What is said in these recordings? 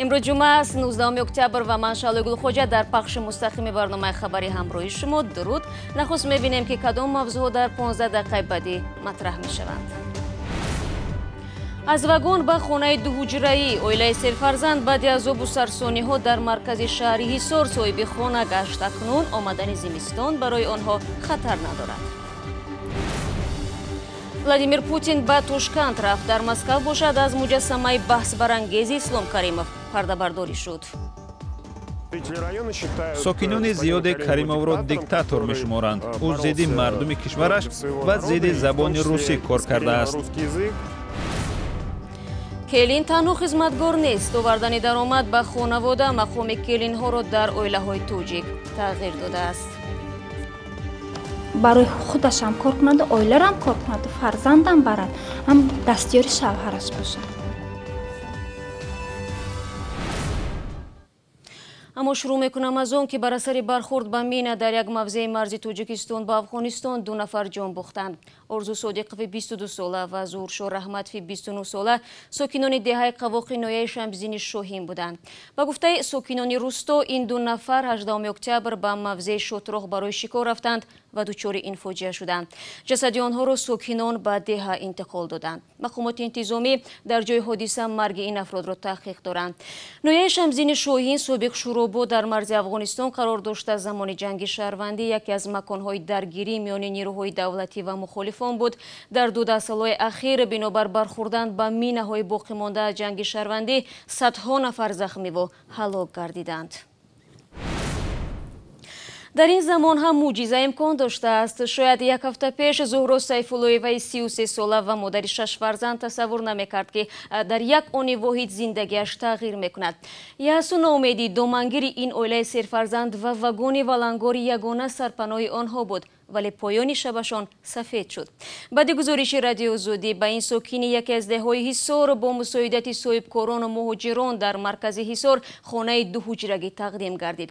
Имрӯз ҷумъа аст, 19 октябр ва ман Шаҳлои Гулхоҷа дар пахши мустақими барномаи хабарӣ ҳамроҳи шумо. Дуруд. Нахуст мебинем, ки кадом мавзӯъҳо дар 15 дақиқаи баъдӣ матраҳ мешаванд. Аз вагон ба хонаи дуҳуҷраӣ оилаи серфарзанд баъди азобу сарсониҳо дар маркази шаҳри Ҳисор соҳиби хона гашт. Акнун омадани зимистон барои онҳо хатар надорад. Владимир Путин ба Тошканд рафт. Дар Москва бошад аз муҷассамаи баҳсбарангези Ислом Каримов пардабардорӣ шуд. Сокинони зиёде Каримовро диктатор мешуморанд. Ӯ зидди мардуми кишвараш ва зидди забони русӣ кор кардааст. Келин танҳо хизматгор нест. Овардани даромад ба хонавода мақоми келинҳоро дар оилаҳои тоҷик тағйир додааст. Барои худашам кор кунаду, оиларам кор кунаду, фарзандам барад, ҳам дастёри шавҳараш бошад. Аммо шурӯъ мекунам аз он, ки бар асари бархӯрд ба мина дар як мавзеи марзи Тоҷикистон ба Афғонистон ду нафар ҷон бохтанд. Орзу Содиқови 22 сола ва Зуҳуршо Раҳматови 29 сола сокинони деҳаи Қавоқи ноҳияи Шамсиддини Шоҳин буданд. Ба гуфтаи сокинони русто, ин ду нафар 18 октябр ба мавзеи Шотроғ барои шикор рафтанд ва дучори ин фоҷиа шуданд. Ҷасади онҳоро сокинон ба деҳа интиқол доданд. Мақомоти интизомӣ дар ҷои ҳодиса марги ин афродро таҳқиқ доранд. Ноҳияи Шамсиддини Шоҳин собиқ Шӯробод дар марзи Афғонистон қарор дошта, замони ҷанги шаҳрвандӣ яке аз маконҳои даргирӣ миёни нерӯҳои давлатӣ ва мухолифон буд. Дар ду даҳсолаи ахир бинобар бархӯрдан ба минаҳои боқимонда аз ҷанги шаҳрвандӣ садҳо нафар захмиву ҳалок гардиданд. Дар ин замон ҳам мӯъҷиза имкон доштааст. Шояд як ҳафта пеш Зуҳро Сайфуллоеваи 33 сола ва модари шаш фарзанд тасаввур намекард, ки дар як они воҳид зиндагиаш тағйир мекунад. Яъсу ноумедӣ домангири ин оилаи серфарзанд ва вагони валангори ягона сарпаноҳи онҳо буд, вале поёни шабашон сафед шуд. Баъди гузориши Радиои Озодӣ ба ин сокини яке аз деҳҳои Ҳисор бо мусоидати соҳибкорону муҳоҷирон дар маркази Ҳисор хонаи дуҳуҷрагӣ тақдим гардид.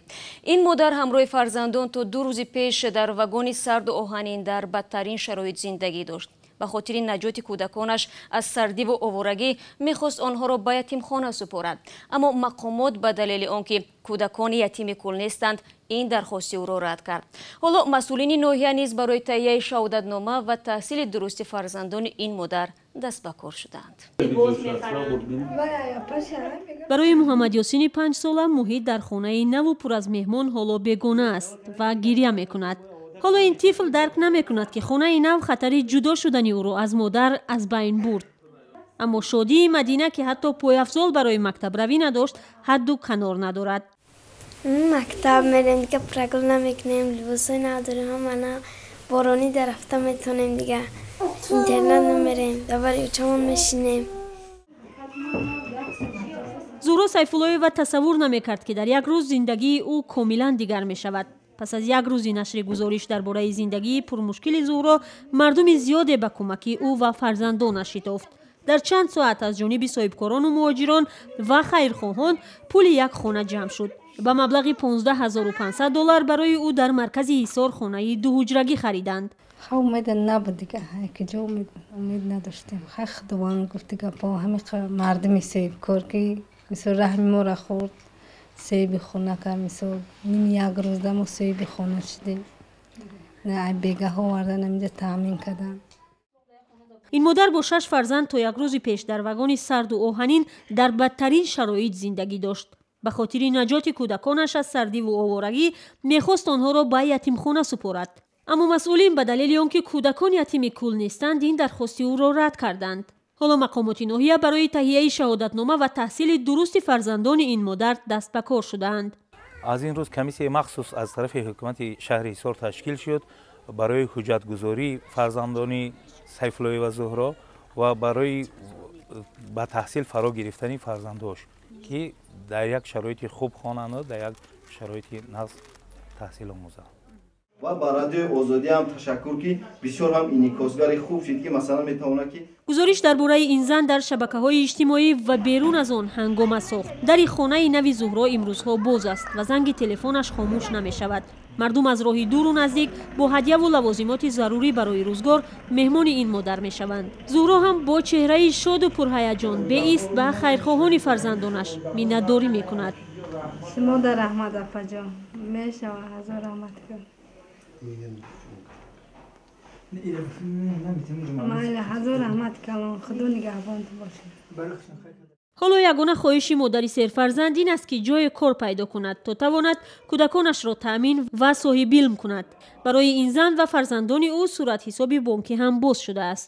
Ин модар ҳамроҳи фарзандон то ду рӯзи пеш дар вагони сарду оҳанин дар бадтарин шароит зиндагӣ дошт. Ба хотири наҷоти кӯдаконаш аз сардиву овораги мехост онҳоро ба ятимхона супорад. Аммо мақомот ба далели он ки кӯдакони ятими кул нестанд, ин дархости ӯро рад кард. Ҳоло масъулини ноҳия низ барои таҳияи шаҳодатнома ва таҳсили дурусти фарзандони ин модар даст ба кор шуданд. Барои Муҳаммадёсини 5-сола муҳит дар хонаи наву пур аз меҳмон ҳоло бегона аст ва гиря мекунад. Ҳоло ин тифл дарк намекунад, ки хонаи нав хатари ҷудо шудани ӯро аз модар аз байн бурд. Аммо шодии Мадина, ки ҳатто пойафзол барои мактабравӣ надошт, ҳадду канор надорад. Мактаб мерем, дига прогул намекунем, либосҳои нав дорем, ҳама боронӣ дар рафта метавонем, дига интернат намерем, дар бари очамон мешинем. Зуҳро Сайфуллоева тасаввур намекард, ки дар як рӯз зиндагии ӯ комилан дигар мешавад. Пас аз як рӯзи нашри гузориш дар бораи зиндагии пурмушкили Зуҳро, мардуми зиёде ба кӯмаки ӯ ва фарзандонаш шитофт. Дар чанд соат аз ҷониби соҳибкорону муҳоҷирон ва хайрхоҳон пули як хона ҷамъ шуд. Ба маблағи 15 500 доллар барои ӯ дар маркази Ҳисор хонаи дуҳуҷрагӣ хариданд. Ха, умеда набуд дига, киҷо умед надоштем. Ха, Худованд гуфт дига, бо ҳамин мардуми соҳибкор, ки мисол раҳми моро хӯрд, соҳиби хона кард. Мисол, ними як рӯзда мо соҳиби хона шудем. Бегаҳо овардан, аминҷа таъмин карданд. Ин модар бо шаш фарзанд то як рӯзи пеш дар вагони сарду оҳанин дар бадтарин шароит зиндагӣ дошт. Ба хотири наҷоти кӯдаконаш аз сардиву овораги мехост онҳоро ба ятимхона супорад. Аммо масъулин ба далели он ки кӯдакон ятими кул нестанд, ин дархости ӯро рад карданд. Ҳоло мақомоти ноҳия барои таҳияи шаҳодатнома ва таҳсили дурусти фарзандони ин модар даст ба кор шудаанд. Аз ин рӯз комиссияи махсус аз тарафи ҳукумати шаҳри Ҳисор ташкил шуд барои ҳуҷҷатгузории фарзандони Сайфуллоева Зуҳро ва барои ба таҳсил фаро гирифтани фарзандош, ки дар як шароити хуб хонанду дар як шароити нағз таҳсил омӯзанд. Ва ба Радиои Озодӣ ҳам ташаккур, ки бисёр ҳам инъикосгари хуб шид, ки масалан метавонад ки Гузориш дар бораи ин зан дар шабакаҳои иҷтимоӣ ва берун аз он ҳангома сохт. Дари хонаи нави Зуҳро имрӯзҳо боз аст ва занги телефонаш хомӯш намешавад. Мардум аз роҳи дуру наздик бо ҳадяву лавозимоти зарурӣ барои рӯзгор меҳмони ин модар мешаванд. Зуҳро ҳам бо чеҳраи шоду пурҳаяҷон беист ба хайрхоҳони фарзандонаш миннатдорӣ мекунад. Шумо дар раҳмат, апаҷон, мешава, ҳазор раҳмат кун. Майли, ҳазор раҳмат калон, худо нигаҳбонту бошад. Ҳоло ягона хоҳиши модари серфарзанд ин аст, ки ҷои кор пайдо кунад, то тавонад кӯдаконашро таъмин ва соҳибилм кунад. Барои ин зан ва фарзандони ӯ суратҳисоби бонкӣ ҳам боз шудааст.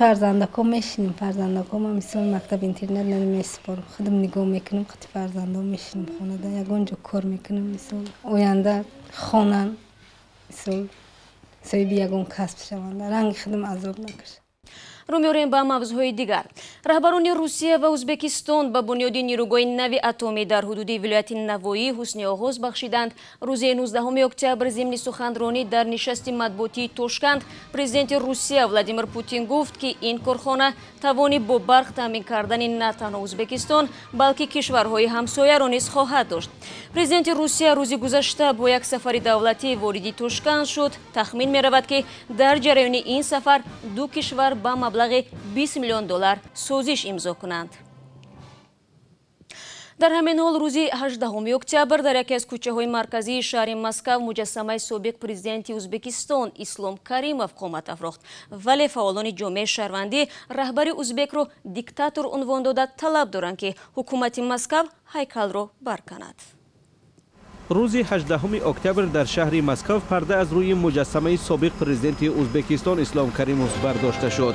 Фарзандако мешинем, фарзандако ма мисол мактаб интернат намесупорам, худам нигоҳ мекунам, қити фарзандо мешинем хонада, ягон ҷо кор мекунам, мисол оянда хонан, мисол соҳиби ягон касб шаванд, ранги худам азоб накашам. Рӯ меорем ба мавзӯъҳои дигар. Раҳбарони Русия ва Ӯзбекистон ба бунёди нерӯгоҳи нави атомӣ дар ҳудуди вилояти Навоӣ ҳусни оғоз бахшиданд. Рӯзи 19 октябр зимни суханронӣ дар нишасти матбуотии Тошканд президенти Русия Владимир Путин гуфт, ки ин корхона тавони бо барқ таъмин кардани на танҳо Ӯзбекистон, балки кишварҳои ҳамсояро низ хоҳад дошт. Президенти Русия рӯзи гузашта бо як сафари давлатӣ вориди Тошканд шуд. Тахмин меравад, ки дар ҷараёни ин сафар ду кишвар ба маблағи 20 миллион доллар созиш имзо кунанд. Дар ҳамин ҳол рӯзи 18 октябр дар яке аз кӯчаҳои марказии шаҳри Москав муҷассамаи собиқ президенти Ӯзбекистон Ислом Каримов қомат афрохт. Вале фаъолони ҷомеаи шаҳрвандӣ раҳбари ӯзбекро диктатор унвон дода, талаб доранд, ки ҳукумати Москав ҳайкалро барканад. Рӯзи 18 октябр дар шаҳри Москав парда аз рӯи муҷассамаи собиқ президенти Ӯзбекистон Ислом Каримов бардошта шуд.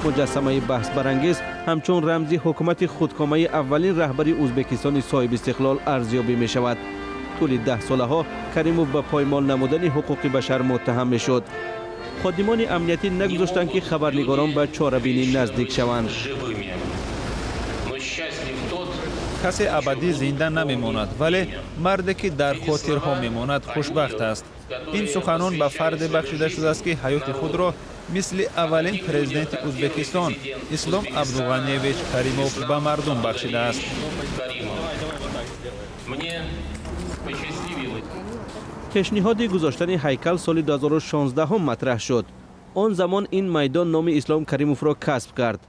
Муҷассамаи баҳсбарангез ҳамчун рамзи ҳукумати худкомаи аввалин раҳбари Ӯзбекистони соҳибистиқлол арзёбӣ мешавад. Тӯли 10 солаҳо Каримов ба поймол намудани ҳуқуқи башар муттаҳам мешуд. Ходимони амниятӣ нагузоштанд, ки хабарнигорон ба чорабинӣ наздик шаванд. Касе абадӣ зинда намемонад, вале марде ки дар хотирҳо мемонад хушбахт аст. Ин суханон ба фарде бахшида шудааст, ки ҳаёти худро мисли аввалин президенти Ӯзбекистон Ислом Абдуғаневич Каримов ба мардум бахшидааст. Пешниҳоди гузоштани ҳайкал соли 2016 матраҳ шуд. Он замон ин майдон номи Ислом Каримовро касб кард.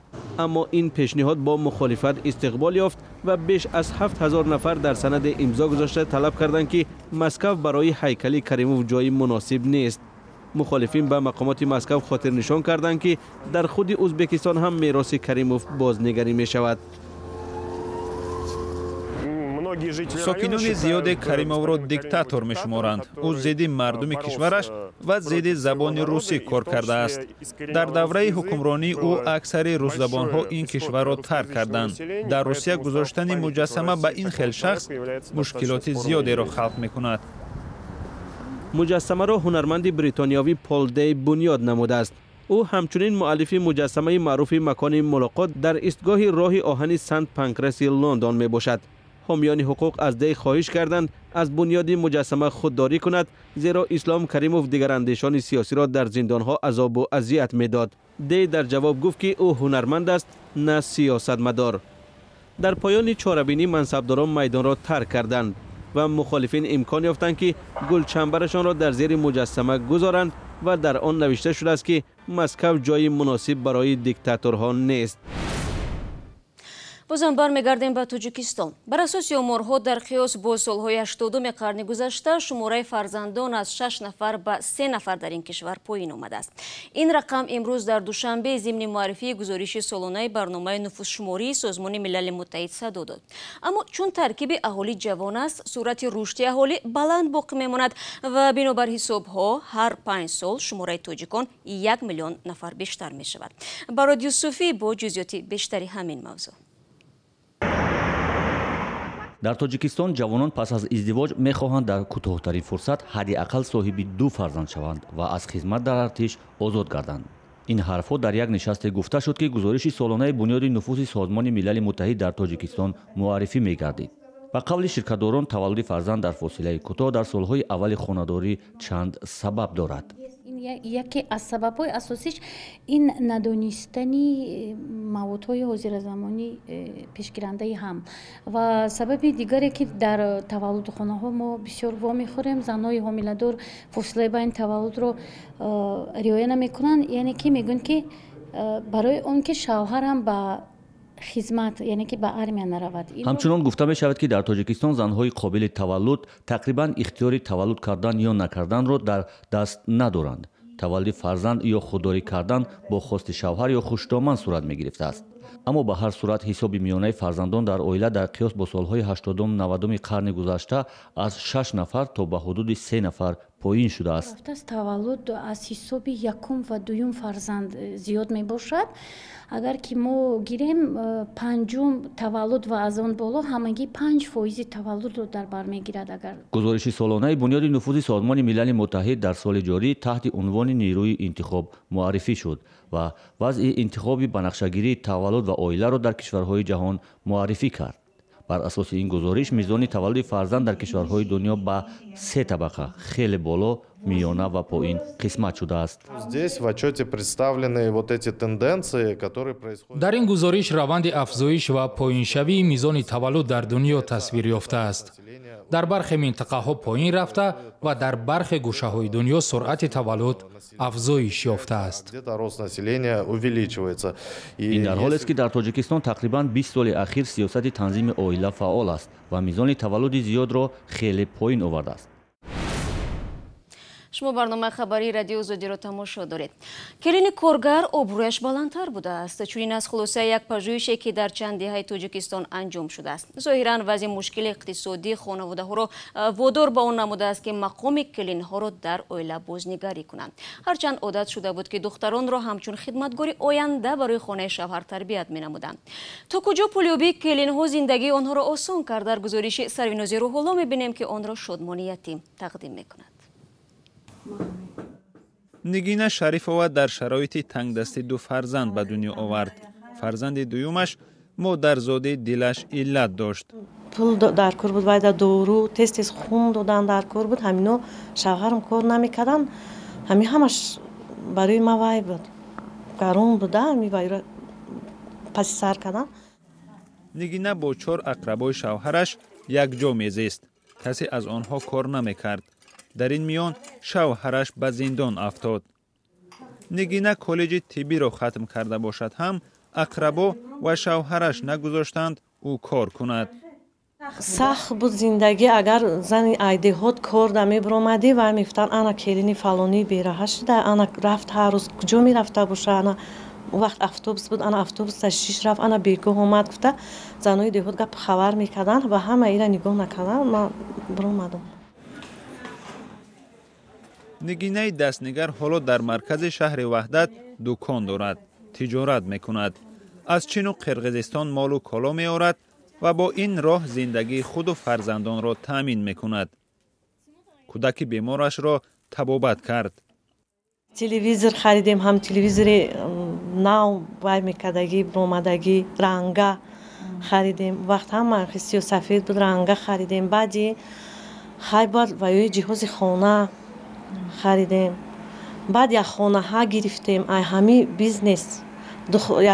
Аммо ин пешниҳод бо мухолифат истиқбол ёфт ва беш аз 7000 нафар дар санади имзо гузошта талаб карданд, ки Москав барои ҳайкали Каримов ҷои муносиб нест. Мухолифин ба мақомоти Москав хотирнишон карданд, ки дар худи Ӯзбекистон ҳам мероси Каримов бознигарӣ мешавад. Сокинони зиёде Каримовро диктатор мешуморанд. Ӯ зидди мардуми кишвараш ва зидди забони русӣ кор кардааст. Дар давраи ҳукмронии ӯ аксари русзабонҳо ин кишварро тарк карданд. Дар Русия гузоштани муҷассама ба ин хел шахс мушкилоти зиёдеро халқ мекунад. Муҷассамаро ҳунарманди бритониёвӣ Пол Дей бунёд намудааст. Ӯ ҳамчунин муаллифи муҷассамаи маъруфи макони мулоқот дар истгоҳи роҳи оҳани Сант Панкраси Лондон мебошад. Ҳомиёни ҳуқуқ аз Дей хоҳиш карданд аз бунёди муҷассама худдорӣ кунад, зеро Ислом Каримов дигарандешони сиёсиро дар зиндонҳо азобу азият медод. Дей дар ҷавоб гуфт, ки ӯ ҳунарманд аст, на сиёсатмадор. Дар поёни чорабинӣ мансабдорон майдонро тарк карданд ва мухолифин имкон ёфтанд, ки гулчамбарашонро дар зери муҷассама гузоранд ва дар он навишта шудааст, ки Москав ҷои муносиб барои диктаторҳо нест. Бозам бармегардем ба Тоҷикистон. Бар асоси оморҳо дар қиёс бо солҳои 80-уми қарни гузашта шумораи фарзандон аз 6 нафар ба 3 нафар дар ин кишвар поин омадааст. Ин рақам имрӯз дар Душанбе зимни муаррифии гузориши солонаи барномаи нуфузшумории Созмони Милали Муттаҳид садо дод. Аммо чун таркиби аҳолӣ ҷавон аст, суръати рушди аҳолӣ баланд боқӣ мемонад ва бинобар ҳисобҳо ҳар 5 сол шумораи тоҷикон 1 миллион нафар бештар мешавад. Барод Юсуфӣ бо ҷузъиёти бештари ҳамин мавзӯъ. Дар Тоҷикистон ҷавонон пас аз издивоҷ мехоҳанд дар кӯтоҳтарин фурсат ҳадди ақал соҳиби 2 фарзанд шаванд ва аз хизмат дар артиш озод гарданд. Ин ҳарфҳо дар як нишасте гуфта шуд, ки гузориши солонаи бунёди нуфузи Созмони Милали Муттаҳид дар Тоҷикистон муаррифӣ мегардид. Ба қавли ширкатдорон, таваллуди фарзанд дар фосилаи кӯтоҳ дар солҳои аввали хонадорӣ чанд сабаб дорад. Яке аз сабабҳои асосиш ин надонистани маводҳои ҳозиразамонӣ пешгирандаи ҳам, ва сабаби дигаре, ки дар таваллудхонаҳо мо бисёр вомехӯрем, занҳои ҳомиладор фосилаи байни таваллудро риоя намекунанд, яъне ки мегӯянд, ки барои он ки шавҳарам ба хизмат, яъне ки ба армия наравад. Ҳамчунон гуфта мешавад, ки дар Тоҷикистон занҳои қобили таваллуд тақрибан ихтиёри таваллуд кардан ё накарданро дар даст надоранд. Таваллуди фарзанд ё худдорӣ кардан бо хости шавҳар ё хушдоман сурат мегирифтааст. Аммо ба ҳар сурат ҳисоби миёнаи фарзандон дар оила дар қиёс бо солҳои 80-90-уми қарни гузашта аз 6 нафар то ба ҳудуди 3 нафар поин шудааст. Таваллуд аз ҳисоби якум ва дуюм фарзанд зиёд мебошад. Агар ки мо гирем, панҷум таваллуд ва аз он боло ҳамагӣ 5% таваллудро дар бар мегирад. Агар гузориши солонаи Бунёди нуфузи Созмони Милали Муттаҳид дар соли ҷорӣ таҳти унвони «Нерӯи интихоб» муаррифӣ шуд ва вазъи интихоби банақшагирии таваллуд ва оиларо дар кишварҳои ҷаҳон муаррифӣ кард. Бар асоси ин гузориш, мизони таваллуди фарзанд дар кишварҳои дунё ба се табақа хеле боло, миёна ва поин қисмат шудааст. Дар ин гузориш раванди афзоиш ва поиншавии мизони таваллуд дар дунё тасвир ёфтааст. Дар бархе минтақаҳо поин рафта ва дар бархе гӯшаҳои дунё суръати таваллуд афзоиш ёфтааст. Ин дар ҳолест, ки дар Тоҷикистон тақрибан 20 соли ахир сиёсати танзими оила фаъол аст ва мизони таваллуди зиёдро хеле поин овардааст. Шумо барномаи хабарии Радио Озодиро тамошо доред. Келини коргар обрӯяш баландтар будааст. Чунин аз хулосаи як пажӯҳише, ки дар чанд деҳаи Тоҷикистон анҷом шудааст. Зоҳиран вазъи мушкили иқтисодии хонаводаҳоро водор ба он намудааст, ки мақоми келинҳоро дар оила бознигарӣ кунанд. Ҳарчанд одат шуда буд, ки духтаронро ҳамчун хидматгори оянда барои хонаи шавҳар тарбият менамуданд. То куҷо пулёбии келинҳо зиндагии онҳоро осон кард, дар гузориши Сарвинози Рӯҳулло мебинем, ки онро Шодмони Ятим тақдим мекунад. Нигина Шарифова дар шароити тангдасти ду фарзанд ба дунё овард. Фарзанди дуюмаш модарзоди дилаш иллат дошт. Пул дар кор буд, вайда дору, тез-тез хун додан дар кор буд. Ҳамино шавҳарам кор намекардан. Ҳами ҳамаш барои ма вай буд. Гарон буда, ҳами вайро паси сар кардан. Нигина бо 4 ақрабои шавҳараш якҷо мезист. Касе аз онҳо кор намекард. Дар ин миён шавҳараш ба зиндон афтод. Нигина коллеҷи тиббиро хатм карда бошад ҳам, ақрабо ва шавҳараш нагузоштанд ӯ кор кунад. Сахт буд зиндагӣ. Агар зани айдеҳот кор да мебиромадӣ, вай мегуфтанд, ана келини фалонӣ бераҳа шуда, ана рафт, ҳар рӯз куҷо мерафта боша, ана вақт автобус буд, ана автобус ташиш рафт, ана бегоҳ омад, гуфта занои деҳот гап хабар мекарданд ва ҳама ира нигоҳ накарданд, ман биромадам. Нигинаи дастнигар ҳоло дар маркази шаҳри Ваҳдат дукон дорад, тиҷорат мекунад. Аз Чину Қирғизистон молу коло меорад ва бо ин роҳ зиндагии худу фарзандонро таъмин мекунад. Кӯдаки беморашро табобат кард. Телевизор харидем, ҳам телевизори нав вай мекардагӣ, ромадагӣ, ранга харидем. Вақт ҳама сиёсафед буд, ранга харидем. Баъди хай баъд ваёи ҷиҳози хона харидем. Баъд як хонаҳа гирифтем, ай ҳами бизнес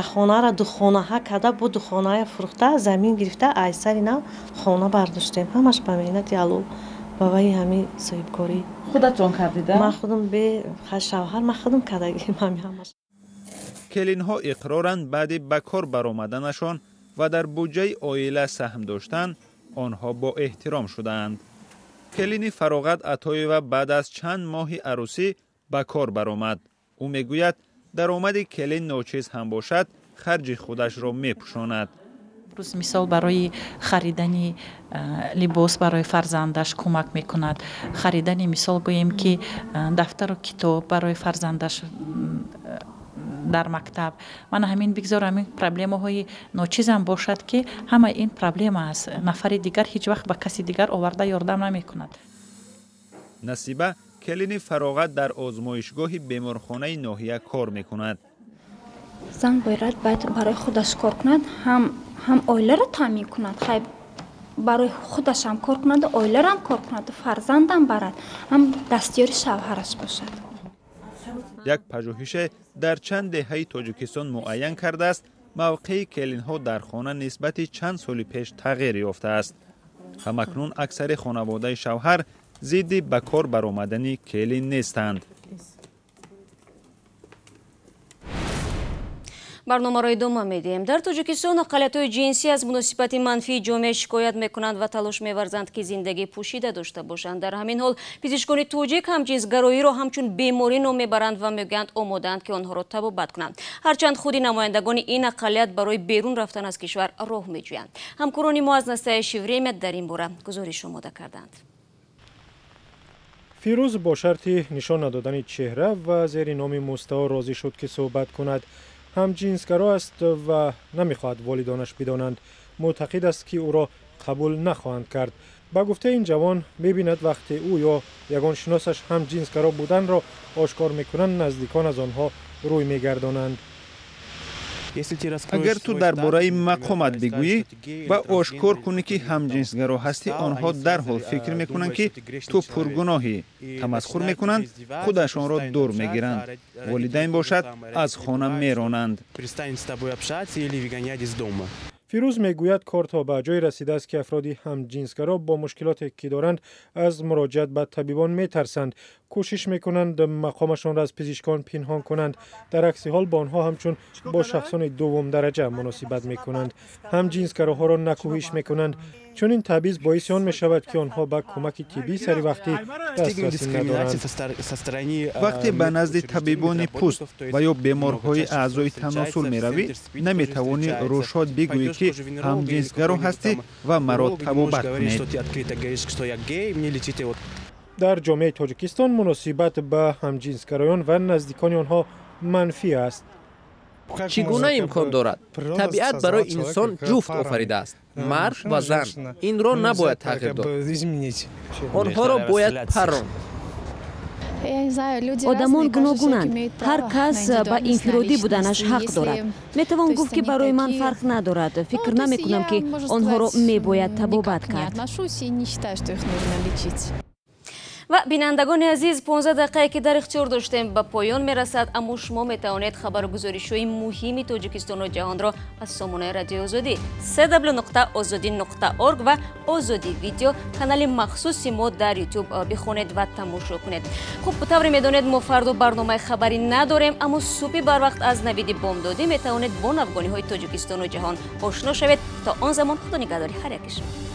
як хонаро духонаҳа карда, бо духонаҳа фурӯхта, замин гирифта, ай сари нав хона бардоштем. Ҳамаш ба меҳнати ҳалол, ба ваи ҳами соҳибкорӣ. Худатон кардида? Ман худам, бе шавҳар, ман худам кардагим ҳами ҳамаш. Келинҳо иқроранд, баъди ба кор баромаданашон ва дар буҷаи оила саҳм доштан, онҳо бо эҳтиром шудаанд. Келини Фароғат Атоева баъд аз чанд моҳи арӯсӣ ба кор баромад. Ӯ мегӯяд, даромади келин ночиз ҳам бошад, харҷи худашро мепӯшонад. Рӯз мисол барои харидани либос барои фарзандаш кӯмак мекунад. Харидани, мисол гӯем ки, дафтару китоб барои фарзандаш дар мактаб. Мана ҳамин бигзор ҳамин проблемаҳои ночизам бошад, ки ҳама ин проблема аст. Нафари дигар ҳеҷ вақт ба каси дигар оварда ёрдам намекунад. Насиба келини Фароғат дар озмоишгоҳи беморхонаи ноҳия кор мекунад. Зан бояд барои худаш кор кунад, ҳам оиларо таъмин кунад. Хай Барои худашам кор кунаду, оиларам кор кунаду, фарзандам барад, ҳам дастёри шавҳараш бошад. Як пажӯҳише дар чанд деҳаи Тоҷикистон муайян кардааст, мавқеи келинҳо дар хона нисбати чанд соли пеш тағйир ёфтааст. Ҳамакнун аксари хонаводаи шавҳар зидди ба кор баромадани келин нестанд. Барномаро идома медиҳем. Дар Тоҷикистон ақаллиятҳои ҷинсӣ аз муносибати манфии ҷомеа шикоят мекунанд ва талош меварзанд, ки зиндагӣ пӯшида дошта бошанд. Дар ҳамин ҳол пизишкони тоҷик ҳамҷинсгароиро ҳамчун беморӣ ном мебаранд ва мегӯянд, омодаанд, ки онҳоро табобат кунанд. Ҳарчанд худи намояндагони ин ақаллият барои берун рафтан аз кишвар роҳ меҷӯянд. Ҳамкорони мо аз Настоящее время дар ин бора гузориш омода карданд. Фирӯз бо шарти нишон надодани чеҳра ва зери номи мустаор розӣ шуд, ки суҳбат кунад. Ҳамҷинсгаро аст ва намехоҳад волидонаш бидонанд. Мӯътақид аст, ки ӯро қабул нахоҳанд кард. Ба гуфтаи ин ҷавон, мебинад вақте ӯ ё ягон шиносаш ҳамҷинсгаро буданро ошкор мекунанд, наздикон аз онҳо рӯй мегардонанд. Агар ту дар бораи мақомат бигӯӣ ва ошкор кунӣ, ки ҳамҷинсгаро ҳастӣ, онҳо дарҳол фикр мекунанд, ки ту пургуноҳӣ, тамасхур мекунанд, худашонро дур мегиранд. Волидайн бошад, аз хона меронанд. Фирӯз мегӯяд, кор то ба ҷое расидааст, ки афроди ҳамҷинсгаро бо мушкилоте ки доранд, аз муроҷиат ба табибон метарсанд, кӯшиш мекунанд мақомашонро аз пизишкон пинҳон кунанд. Дар акси ҳол бо онҳо ҳамчун бо шахсони дуввумдараҷа муносибат мекунанд, ҳамҷинсгароҳоро накӯҳиш мекунанд. Чунин табъиз боиси он мешавад, ки онҳо ба кӯмаки тиббӣ саривақтӣ дастрасӣ надоранд. Вақте ба назди табибони пӯст ва ё беморҳои аъзои таносул меравӣ, наметавонӣ рӯшод бигӯӣ, ки ҳамҷинсгаро ҳастӣ ва маро табобат кунед. Дар ҷомеаи Тоҷикистон муносибат ба ҳамҷинсгароён ва наздикони онҳо манфӣ аст. Чӣ гуна имкон дорад? Табиат барои инсон ҷуфт офаридааст, мард ва зан. Инро набояд тағйир дод. Онҳоро бояд парронд. Одамон гуногунанд, ҳар кас ба инфиродӣ буданаш ҳақ дорад. Метавон гуфт, ки барои ман фарқ надорад. Фикр намекунам, ки онҳоро мебояд табобат кард. Ва бинандагони азиз, 15 дақиқае ки дар ихтиёр доштем ба поён мерасад, аммо шумо метавонед хабару гузоришҳои муҳими Тоҷикистону ҷаҳонро аз сомонаи Радиои Озодӣ www.ozodi.org ва Озодӣ видео, канали махсуси мо дар YouTube, бихонед ва тамошо кунед. Хуб, тавре медонед, мо фардо барномаи хабарӣ надорем, аммо субҳи барвақт аз навиди бомдодӣ метавонед бо навгониҳои Тоҷикистону ҷаҳон ошно шавед. То он замон Худо нигаҳдори ҳар яки шумо.